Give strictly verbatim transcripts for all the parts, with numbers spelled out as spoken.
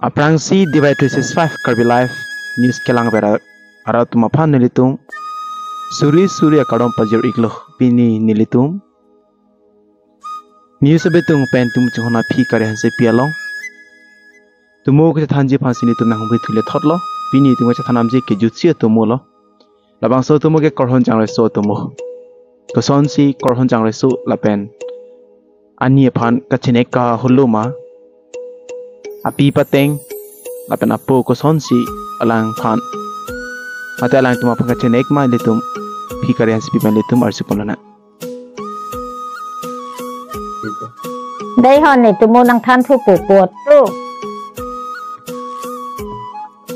Aphrangsi D Y three six five Karbi Live News kelang vera arat atum aphan nelitum suri suri akardom pajir iklo. Pini nelitum news abetung pen tum chunghon aphi kare hanse pi along tumo kachethanji aphansi nelitum nanghumri thule thotlo. Pini tum kachethan amji kejutsi atomo lo. Labangso atomo ke Korhon Changreso atomo. Kosonsi Korhon Changreso lapen ani aphan kachenek kaholo ma, api pateng lapen apo kosonsi alangphan, mate alangtum aphan kachenek ma, ilitum aphi kare hanse pi pen ilitum arjuponlonang. Dei hon ni tumo nangthan thupo apot tu.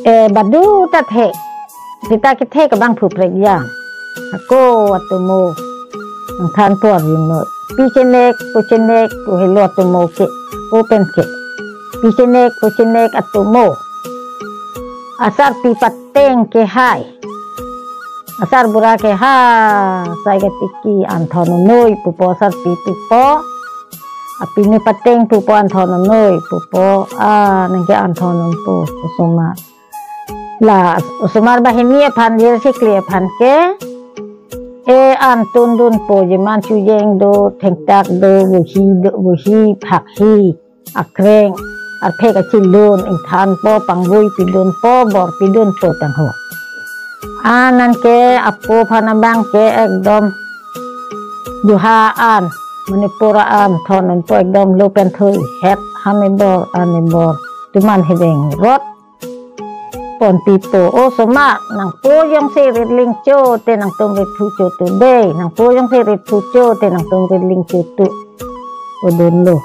Eh, badu ta the. Sita kethe ke bang phu prek ya. Ako atomo nangthan por rinoi. Pi chenek, pu chenek, pu helo atomo ke. Pu pen ke. Pi chenek, pu chenek atomo. Asarpi pateng ke hai. Asarbura ke ha, sai katiki an thon noi pupo, asarpi pupo. Apini pateng pupo, an thon noi pupo. Ah, nangke an thon po, osomar. La, osomar banghini aphan, jirsikli aphan ke. E an tun dunpo, jeman chujeng do, thengtak do, buhi do, buhi phakhi, akreng, arphek achelun, ingthanpo, pangbui pidunpo, bor pidunpo tangho. An anke apo aphan abang ke ekdom juha an, Manipur an, thon unpo ekdom lo pen thui, het, hame bor, ane bor, tuman heveng rot ponpipo. Osomar, nangpo jongsi rit lingcho te nangtum rit thucho tu dei, nangpo jongsi rit thucho te nangtum rit lingcho tu. Udunlo.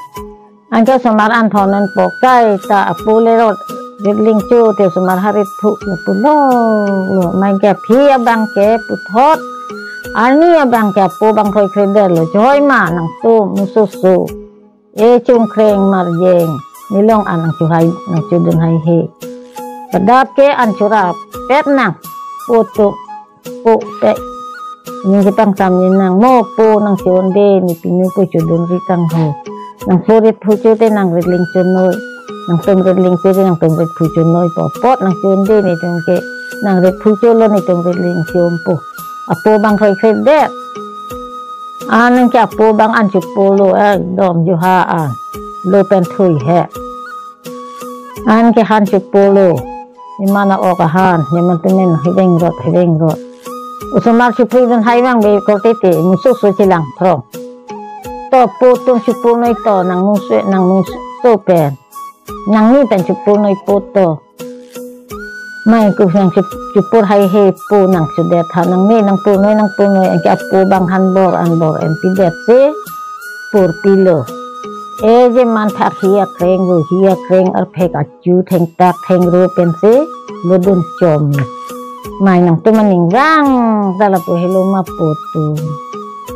Anke osomar an thon unpo kai ta apo le rot rit lingcho te osomar ha rit thu le pulo. Lo, mai ke aphi abang ke puthot. Ani abang ke apo abang thoi kre der lo. Choi ma nangtum musoso. E chungkreng marjeng, nelong an nangchuhai, nangchudun haihe. Padap ke an churap pet nang, po tu, po pe. Ning kipang tam ni nang mo po nangchonde, ne pinu po chudun ri tangho. Nangpo rit phucho te nang rit lingcho noi. Nangtum rit lingcho te nangtum rit phucho noi po. Apot nangchonde netum ke nang rit phucho lo, netum rit lingcho po. Apo abang thoi kre det. An anke apo abang an chupolo ekdom juha an. Lo pen thui he. Anke han chupolo. Iman a-ok ahan, iman tumen heveng rot, heveng rot. Osomar chupri dun hai abang be korte te, musoso chelang throng. To po tum chupo noi to, nang muso, nang muso pen. Nangni pen chupo noi po to. Mai ku nang chup-, chupur haihe po nangchudet ha, nangni nangpo noi, nangpo noi, anke apo abang han bor an bor en pidet si purpilo. E jeman phakhi akreng, buhi akreng, arphek achu, thengtak thengro pensi lodun chom. Mai nangtum aning rang ta lapu helo ma po tu.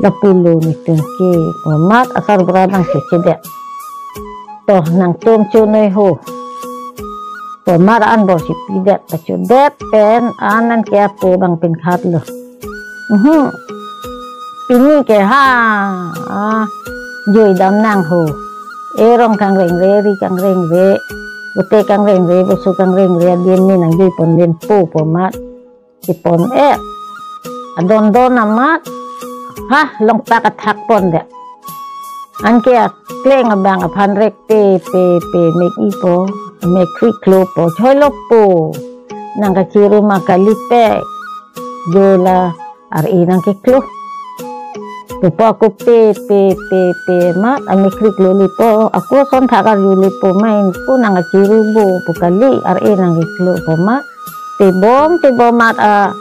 Lapulo netum ke, omat asarbura nangchuchedet. To nangtum chonoi ho. Pomar an bor si pidet, pachudet pen an anke apo abang pinkhat lo. Mhm. Pini ke ha, ah, jui dam nang ho. E rong kangrengre, ri kangrengre, bote kangrengre, boso kangrengre, adin ni nangjui pon len po pomar. Kipon e. Adon don amat. Ha, longtak athak pon det. Anke akleng abang aphan rek pe, pe, pe, mek ipo, mek kri klo po, choi lo po. Nang kachiru ma kali pe. Jo la ar-e nangkeklo. Pupo ako pe, pe, pe, pe, mat, ame kri klo lipo. Ako son thak arju lipo, mai, ko nang kachiru bo, pu kali, ar-e nangkeklo po ma. Tebom, tebom mat a,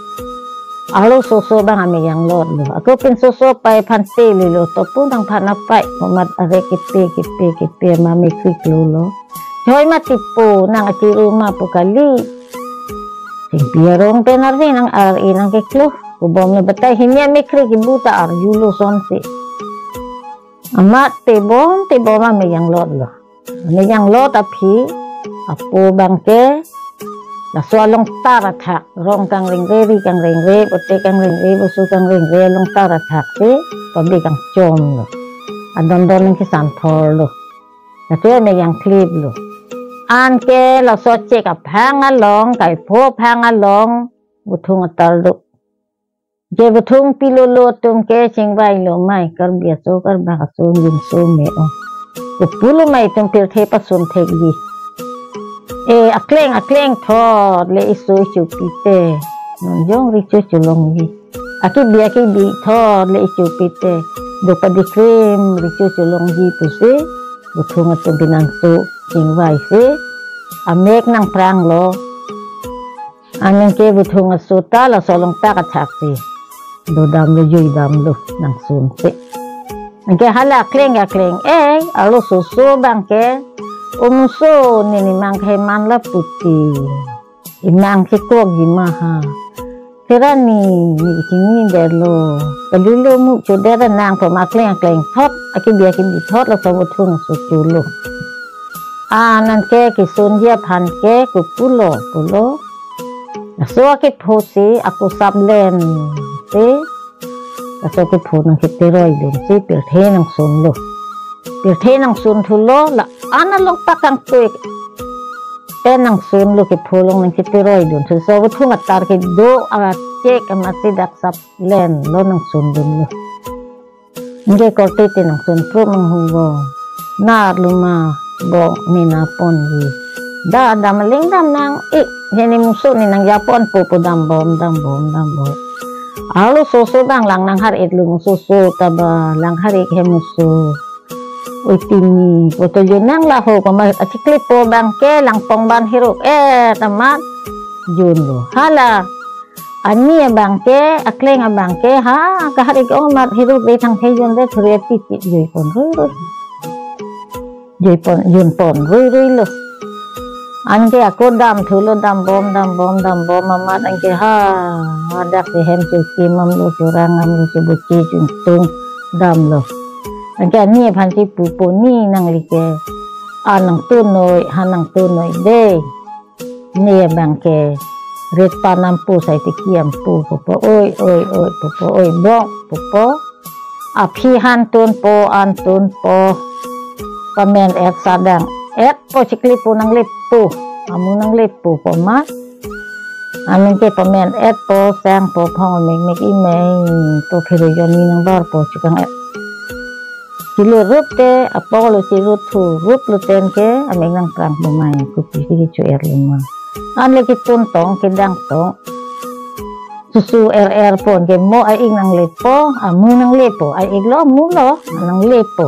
arlo soso abang ame yang lot lo. Ako pinsoso pai aphan pe lilo, to pu nangphan apai, po mat arek kepe, kepe, kepe, ma ame kri klo lo. Choi ma tipo, nang kachiru ma pu kali. Singpi arong pen arve nang ar-e nangkeklo. Kobom lo batai hini ame kri kebu ta arjulo sonsi. Amat tebom, tebom ame yang lot lo. Ame yang lot aphi, apo abang ke, laso alongtar athak, rong kangrengre, ri kangrengre, bote kangrengre, boso kangrengre, alongtar athak si, pabi kangchom lo. Adon don nangkesan thor lo. Laso ame yang klip lo. Anke laso chek aphang along, kaipho aphang along, Buthung atar do. Je Buthung pilolo atum ke chingvai lo mai, Karbi aso, Karbak aso, gimso me o. Kopulo mai itum pirthe pasun thekji. E, akleng, akleng thot le iso ichupi te. Non jong recho cholongji. Akibi, akibi thot le ichupi te. Do padikrim recho cholongji pusi. Buthung atum pinangso chingvai si. Amek nangprang lo. Anke Buthung aso ta laso along ta kachak si. Dodam lo, juidam lo, nangsun si. Anke hala akleng akleng, eh, arloso oso abang ke, "O muso, nini mang ke man la puti. Imang ke kokji ma ha. Therani, ne chini detlo. Kalilo mu chodet nang," pu ma akleng akleng thot, akibi akibi thot laso Buthung aso cholo. Anke kesunji aphan ke kopulo pulo. Laso kepho si ako sap len si. Laso kepho nangketeroi dun si pirthe nangsun lo. Pirthe nangsun thulo, la-an along pakangtui. Te nangsun lo, kepho along nangketeroi dun si. Laso Buthung atar kedo achek amat si dak sap len lo, nangsun dun lo. Anke korte te nangsun prup manghu bo. Nat lo ma bo, nina ponji. Da, dam aling dam nang, ik, hini muso ne nangjaponpo pu dambom, dambom, dambom. Arloso oso abang lang nanghar-ik lo, muso oso ta ba lang har-ik he muso. Oi tini, poto jun nang laho, pu ma achiklepo abang ke langpong ban hiruk, eh, tamat jun lo. Hala. Ani abang ke, akleng abang ke, ha, kahar-ik ong amat hiruk de thangthe jun de thuri ati ti juipon ruirui. Juipon, junpon ruirui lo. Anke ako dam thulo, dambom, dambom, dambom amat anke ha, hadak si hem chuki mam lo, churang am lo, chubuchi chungtung dam lo. Anke ani aphan si pupo, "Ne nangli ke, a nangtun noi, ha nangtun noi de. Ne abang ke rit pan ampo, sai tiki ampo," pupo, "Oi, oi, oi," pupo, "Oi, bok," pupo. "Aphi han tunpo, an tunpo. Pamen-et sadang-etpo, chiklepo nanglepo. Amu nanglepo," pu ma. Anke pamen-etpo, sangpo, phong mekmek imei, pu phiro jonni nangbarpo, chukang-et. Chilo rup te, apok lo chirut thu, rup lo ten ke, amek nangprang po mai, kopi si kecho-et lo ma. An le ketun tong, kedang tong. Susu er-er pon ke mo a-ik nanglepo, amu nanglepo, a-ik lo, amu lo, nanglepo.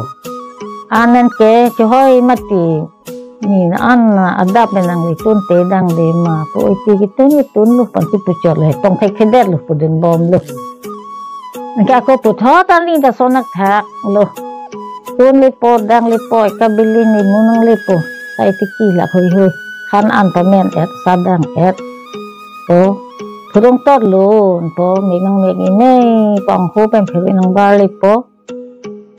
Anke chehoi mati, ne an adap me nangli tunte dang de ma, pu oi ti ketun ketun lo, pan si puchot lo, tong thekthedet lo, pudun bom lo. Anke ako puthot ani ta sonak thak lo. Tunlepo, danglepo, eka bili ne mu nanglepo. Sai tiki la hoi hoi. Han an pamen-et, sadang-et. Po. Phurung tot lun po, mek nangmek imei, panghu pen phiri nangbarlepo.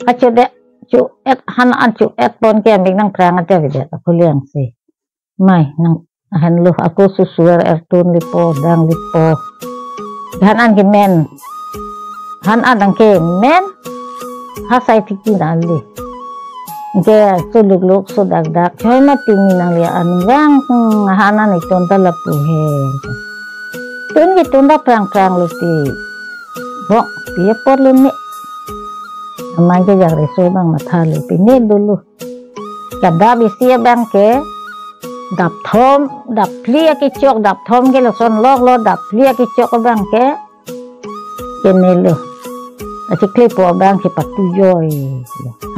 Kacho de, cho-et, han an cho-et pon ke mek nangprang ate avedet, ako liang si. Mai, nang, ahen lo, ako susu er-er tunlepo, danglepo. Han an kemen. Han an dang kemen. Ha sai tiki nangli. Ke suluk luk so dakdak. Choi mati ne nangli an vang, hmm, han an itun ta lapu he. Tun ketun ta prang prang lo ti. Bok, pi apot lo ne. Amat ke jangreso abang matha lo, pine dolo. Kadap isi abang ke, dap thom, dap phli akechok, dap thom ke lason lok lo, dap phli akechok abang ke, kene lo. Achiklepo abang ke patujoi.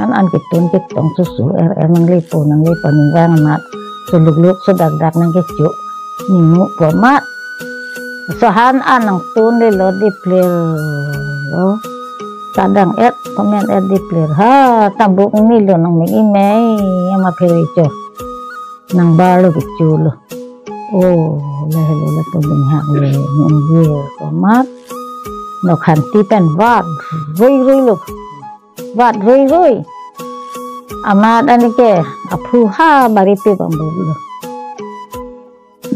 Han an ketun ketong susu er-er nanglepo, nanglepo, ne vang amat. Suluk luk so dakdak nangkecho. Ne mu po amat. Laso han an nangtunle lo, diplir lo. Sadang-et, pamen-et, diplir. Ha, tambuk ne lo, nangmek imei, ama phiri cho. Nangbar lo kecho lo. Oh, le helo le pudun hak le, nung ye ko amat. Nokhanti pen vat ruirui lo. Vat ruirui. Amat anke, aphu ha baripi pambup lo.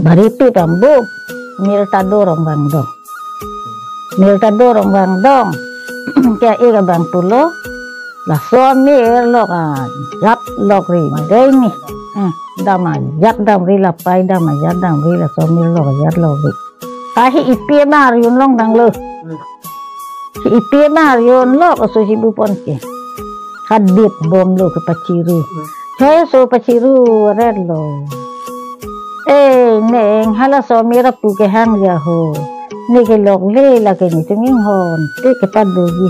Baripi pambup, mil ta do rong vang dong. Mil ta do rong vang dong. Ke ik abang pulo. Laso mil lok a, jap lok ri, dei ni. Hmm, dam ajat damri, lapai dam ajat damri, laso amir lok ajat lokri. Kahi ipi ma arjun longdanglo. Hmm. Si ipi ma arjun lok, oso si bupon ke. Hadit bomlo kepachiru. Hmm. He oso pachiru aret lo. Eh, neng, halaso amir apu kehang ja ho. Ne kelokle, lake netum inghon te kepadoji.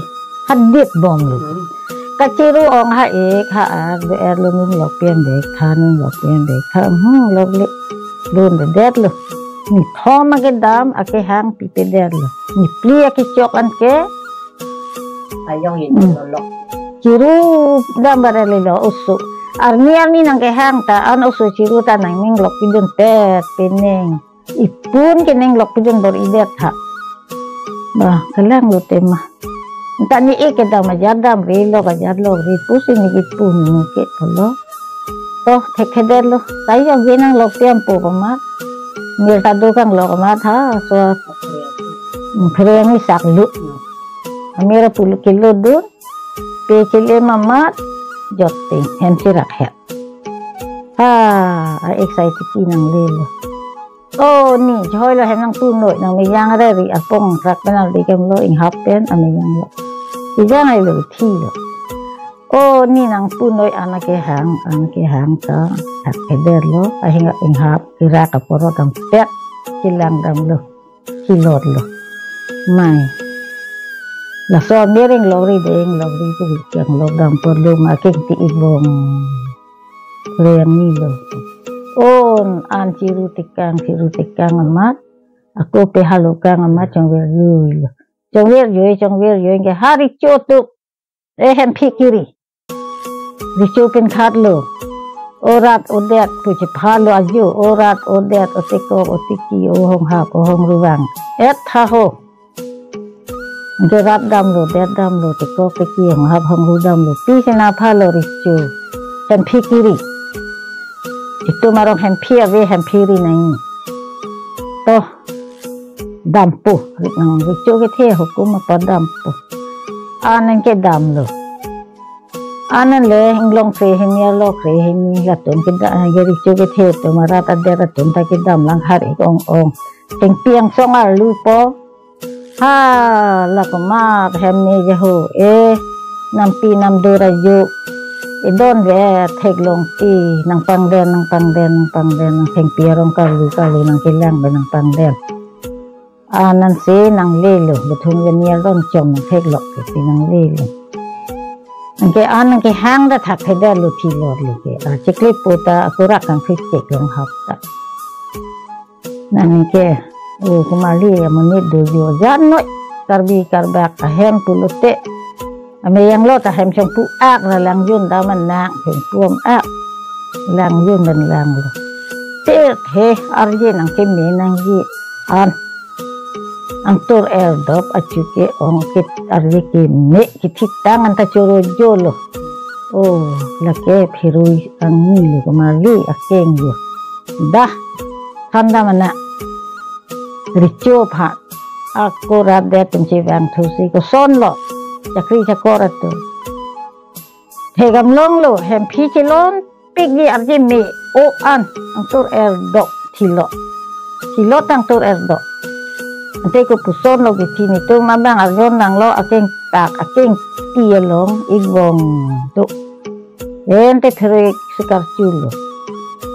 Hadit bomlo. Hmm. Kachiru ong ha-ik ha-ar do-erlo, ning lok pi-en dektha, ning lok pi-en dektha. Hmm, lokle. Lun dedetlo. Nithom akedam akehang pipedetlo. Niphli akechok anke. Ayong ini Hmm. lolok. Chiru dam baralilo oso. Arni arni nangkehang ta an oso chiru ta nang ning lok pidun pet peneng. Ipun ke ning lok pidun bor-idet ha. Bah, kelang lo tema. Anta ne-ik kedam ajat damri, lok ajat lokri pusi ne ipun ne ke polo. Toh, thekthedetlo. Tayo ge nang lok tiampo komat. Amir ta do kang lok komat ha, so. Khereng ni sak lu. Amir apu lo kelodun. Pe chele mamat. Jot ting. Hem si rak het. Ha, a-excited si nanglelo. O ni, joi lo hem nangpunoi, nangmeyang reri apong rak penal di kemlo, inghap pen ameyang lo. Ijang ai lo thilo. O ni, nangpunoi an akehang, an akehang ta, thakthedetlo, ahinga inghap, irak aporo dam pet, kelang damlo, kelotlo. Mai. Laso amir inglokri de, inglokri de, kang lok dam porlo ma keng ti ibong. Reng ni lo. On an chiru tekang, chiru tekang amat. Ako pe halo kang amat chongver jui lo. Chongver jui, chongver jui ke hari chotuk. Eh, hemphi kiri. Richo pen khat lo. O rat o det pu chephalo ajo. O rat o det, o tekok, o tiki, o honghap, o hongruvang. Et tha ho. Anke rat damlo, det damlo, tekok teki, honghap hongru damlo. Pi sena phalo richo. Hemphi kiri. Itum arong hemphi ave, hemphi ri nai. Toh, dampo. Ri nang richo kethe hukum apa dampo. An anke damlo. An an le inglong kre hini, arlo kre hini, latum kedam, anke richo kethe atum, arat adet atum ta kedam lang har ik ong ong. Thengpi angsong arlu po. Ha, lakomat hem ne je ho. Eh, nampi namdur ajo. Idon ve theklong ti, nangpangden, nangpangden, nangpangden, nang thengpi arong karlu, karlu nangkelang ve nangpangden. An an si nanglelo, bethung veni alon chom nangtheklok ke si nanglelo. Anke an anke hang ta thakthedetlo, thilotlo ke. A, chikli po ta akurak kangthek cheklong hap ta. Nang ke, o kumali amonit dojo jan noi, Karbi Karbak ahem pulote. Ameyang lo ta hem chongpu ak la langjun dam an nang, hem puam ak. Langjun dan langlo. Te he arje nangkeme nangji an. Angtur erdop achuke ong ke arje keme kethitang an ta choro jolo. O, lake phirui angni lo kumali akeng jo. Dah, than dam ana. Richo pha. Ako rat det pen chevang thusi kosonlo. Chakri chakor atum. Thegam longlo, hemphi chelonpik ji arje me o an, angtur erdop thilo. Thilo ta angtur erdop. Ante kopusonlo kethi, netum abang arjon nanglo akeng tak, akeng ti along ibong do. Ente therek sukar chulo.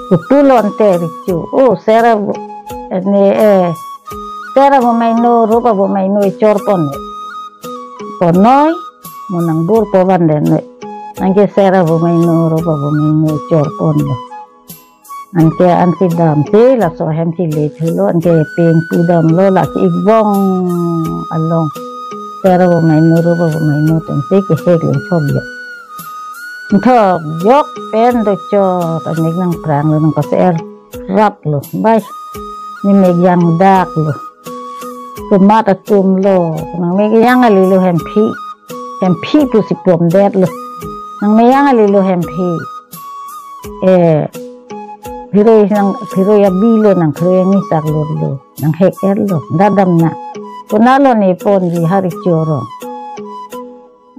Kopulo ante richo. O sera bo, ne, eh, sera bo maino, ropa bo maino, echor pon. Ponoi, mo nangbur po van den noi. Anke sera bo maino, ropa bo maino, echor ponlo. Anke an si dam si, laso hem si le thulo, anke peng pu damlo, lake ibong along. Sera bo maino, ropa bo maino, atum si kehek leng thok jok. Thok jok pen dochot, amek nangpranglo, nangpase-er raplo. Bai, ne mek jangdaklo. Komat atumlo, nangmek jang alilo hemphi. Hemphi pusi puamdetlo. Nangmek jang alilo hemphi. Eh, phirui nang, phirui abilo, nang phirui angni saklorlo. Nanghek erlo. Dadam na. Konatlo ne ponji ha richo arong.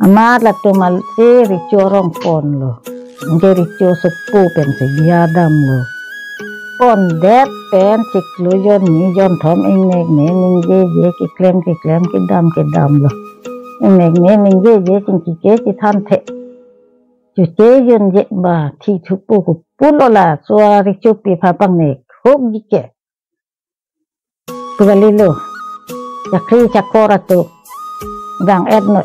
Amat latum al si richo arong ponlo. Anke Richo sopo pensi biya damlo. Pondet pen chiklo jon ni jon thom ingnek ne ningjeje keklem keklem kedam kedamlo. Ingnek ne ningjeje chingki ke chethanthe. Chuche junje ba thi thupo ko pulo laso a Richopi aphan pangnek hok jike. Pu kalilo. Chakri chakor atum vang-et noi.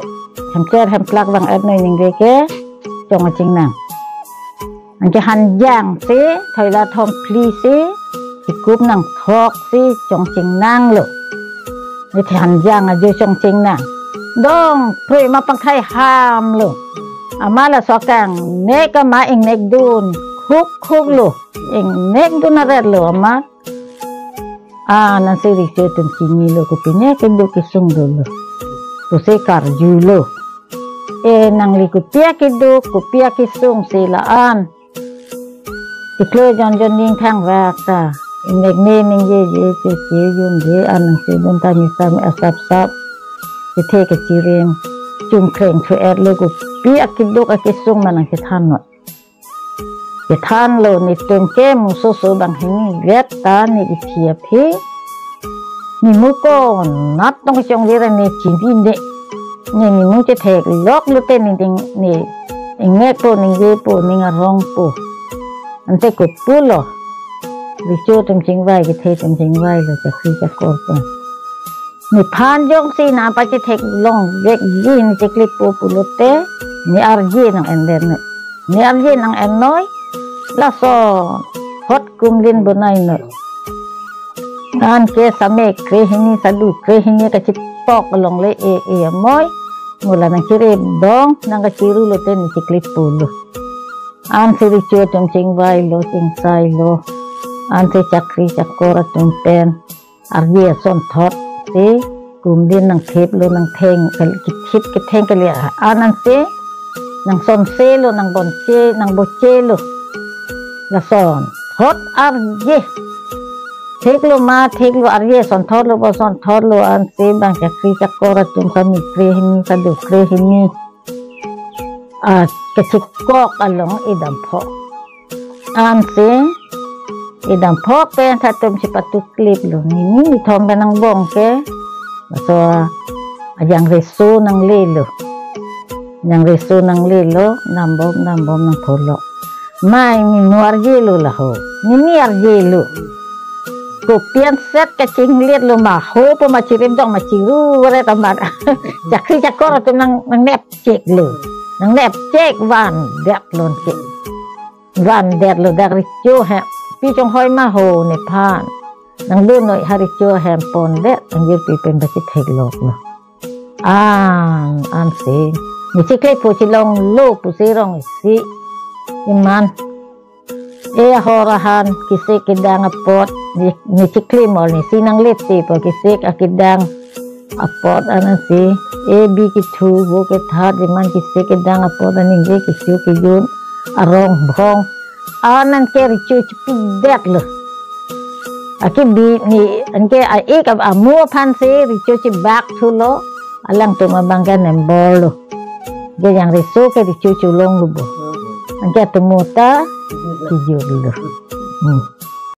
Hemcher hemplak vang-et noi ningve ke chong chingnang. Anke hanjang si, thoila thom phli si, chikup nangthok si chong chingnanglo. Nithe hanjang ajo chong chingnang. Dong, prui ma pangkhai hamlo. Amat laso akangnek amat ingnek dun khuk khuklo. Ingnek dun aretlo amat. An ansi Richo atum chinilo, kopi ne keduk kesung dolo. Pusi karjulo. E nangli kopi akeduk, kopi akesung si la-an. Chiklo jon jon ning thang rak ta. Ingnek ne ningjeje chuche junje an nangchedun ta misa me asap sap. Chethe kachirem. Chungkreng thu-etlo, kopi akeduk akesung ma nangchethan noi. Chethanlo, netum ke musoso banghini vet ta ne kithi aphi. Ne mu konat tong chonglir ne chini ne. Ne ne mu chetheklok lote ne ding ne ingnek po ningje po ning arong po. Ante ko pulo. Richo atum chingvai, kethe atum chingvailo, chakri chakor atum. Nephan jongsi nangpa chetheklong vekji ne cheklipo pulote, ne arje nang-en det noi. Ne arje nang-en noi, lason thot kumlin bonai noi. Anke same krehini sadu krehini kachipok along le e e amoi. Mula nangchirebong nangkachiru lote ne cheklipolo. Ansi Richo atum chingvailo, chingsailo. Ansi chakri chakor atum pen arje asonthot si kumlin nangthiplo, nangtheng kal-, kithip ketheng kali an ansi nangsonselo, nangbonche, nangbochelo. Lasonthot arje. Thiklo ma, thiklo arje, sonthotlo, bosonthotlo, ansi bang chakri chakor atum kami krehini, sadu krehini. Ah, kachikok along idam phok. Ansi idam phok pen tha atum si patukliplo. Nini nithom pen nangbong ke. Laso ajang reso nanglelo. Ajang reso nanglelo, dambom, dambom nangtholok. Mai nini arjelo laho. Nini arjelo. Kopi anset kachinglitlo ma ho po ma chirimdong ma chiru varet amat. Chakri chakor atum nang, nangnepcheklo. Nangnepchek vandet lonke. Vandetlo dak Richo ahem. Pi chonghoi ma ho nephan. Nangdun noi ha Richo ahem pondet. Angjirpi pen ba chethekloklo. An, ansi. Ne cheklepo chelonglo pusi rong isi. Iman. E ahor ahan kesik kedang apot. Ne, ne cheklemol ne si nanglete po kesik akedang apot ansi. E bi kethu vo kethat iman kesik kedang apot aningje kecho kejun arong bhong. An anke Richo chepidetlo. Akebi ne anke a-ik ab amu aphansi Richo chebak thulo. Alangtum abang ke nemborlo. Ke ajang reso ke Richo cholonglo bo. Anke atomo ta kejutlo. Hmm.